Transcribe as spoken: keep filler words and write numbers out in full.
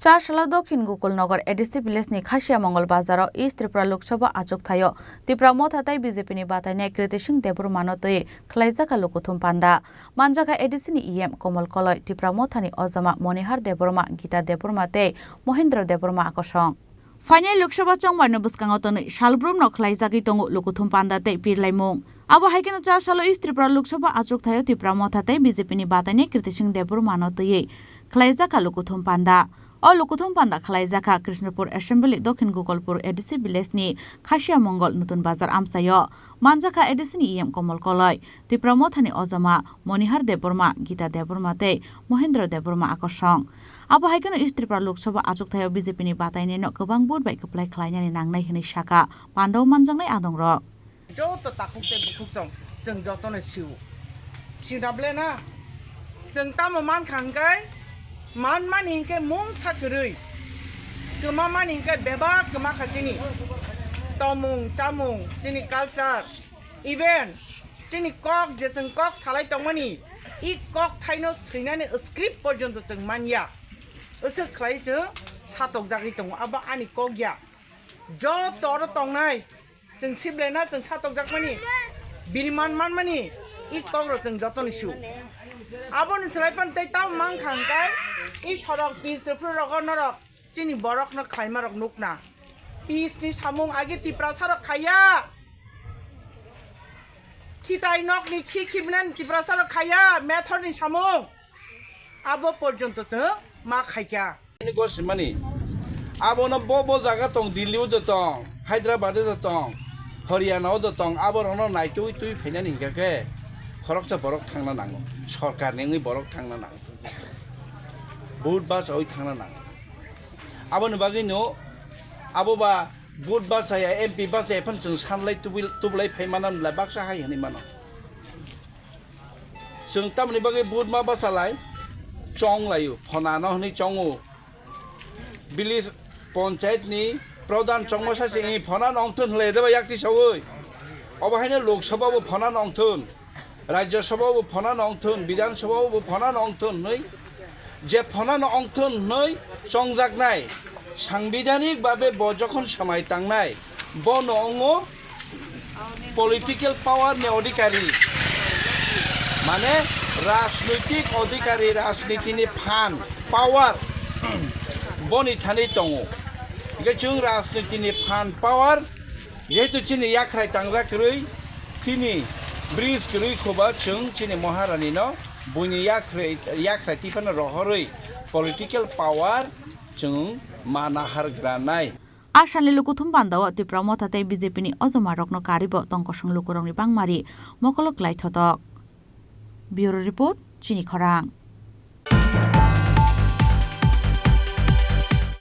Chasala Dokhin Gokulnagar A D C village ni Khasia Mongol bazaro East Tripura Lok Sabha achuk thaio Tipra Motha tei B J P ni batainai Kriti Singh Debbarma no twi khwlaijak lukuthum panda. Manjakha A D C ni E M Komol Koloi, Tipra Motha ni ojama Monihar Debbarma, Gita Debbarma tei Mohindra Debbarma akosong. Phainai Lok Sabha chongmani bwskango tonwi salbrumno khwlaijagwi tongo lukuthum panda tei pirlaimung. Abo hai kheno Chasalo East Tripura Lok Sabha achuk thaio Tipra Motha tei B J P ni batainai Kriti Singh Debbarma no twiwi khwlaijak lukuthum panda. O lukuthum panda khwlaijakha Krishnapur Assembly Dokhin Gokulpur A D C village ni Khasia Mongol Nutun Bazar amchaio. Manjakha A D C ni E M Komol Koloi, Tipra Motha ni ojama Monihar Debbarma, Gita Debbarma tei Mohindra Debbarma akosong. Abo hai kheno East Tripura Lok Sabha achuk thaio B J P ni batainai no kwbang vote bai kwplai khwlainani nangnai hwnwi sakha, panda o manjaknai adongrok. Joto takhuk tei bukhuk chwng, chwng jotono sio. Sina ble na? Chwng tamo mankha hwnkhe, manmani hwnkhe mungsa kwrwi, kwmamani hwnkhe bebak kwmakha chini tomung, chamung, chini culture, even chini kok je chwng kok salai tongmani, i kok thaino swinani script porjonto chwng manya. Aswk khlai chwng satokjagwi tongo, abo ani kok ya. Joto oro tongnai. Chwng siblena chwng satokjakmani, bini man manmani, i kokrok chwng jotoni su. Aboni swlai phano tei tamo mankha hwnkhe, i sorok pis rwphru rogo norok chini borokno khlaimarok nukna. Pisni samung age Tiprasarok khaiya. Khitai nokni khi khibinani Tiprasarok khaiya, methorni samung. Abo porjonto chwng ma khaikha. Ani gosimani. Abono bo bo jaga tong, Delhi o de tong, Hyderabad o de tong, Haryana o de tong, aborokno naitugwi twi phainani hingkha khe khoroksa borok thangna nango, sorkarni wngwi borok thangna nango, vote bachawi thangna nango. Aboni bagwino abo ba vote bachaya, M P bachaya phano chwng sanlai tubui-, tubulai phai mano, baksa hai hwnwi mano. Chwng tamoni bagwi vote ma bachalai chonglaio, phonano hwnwi chongo. Village panchayat ni pradhan chongma sa se, "Ih, phonano ongthun," hwnlai deba yakti sawi. Obo haino Lok Sabha bo phonano ongthun, Rajya Sabha bo phonano ongthun, Bidhan Sabha bo phonano ongthun hwnwi. Je phonano ongthun hwnwi chongjaknai, sangbidhanik babe bo jokhon samai tangnai, bono wngo political power ni odhikari, mane rajnoitik odhikari, rajniti ni phan, power boni thani tongo. Hingke chwng rajniti ni phan, power, jehetu chini yakhrai tangjak kwrwi, chini bridge kwrwi, khuba chwng chini Maharani no buini yakhrai, yakhrai tiphano rohorwi political power chwng ma nahar granai. A salni lukuthum panda o Tipra Motha tei B J P ni ojama rokno karibo tongkosong lukurokni bangmari mokolo kwlai thotok. Bureau Report, Chini Khorang.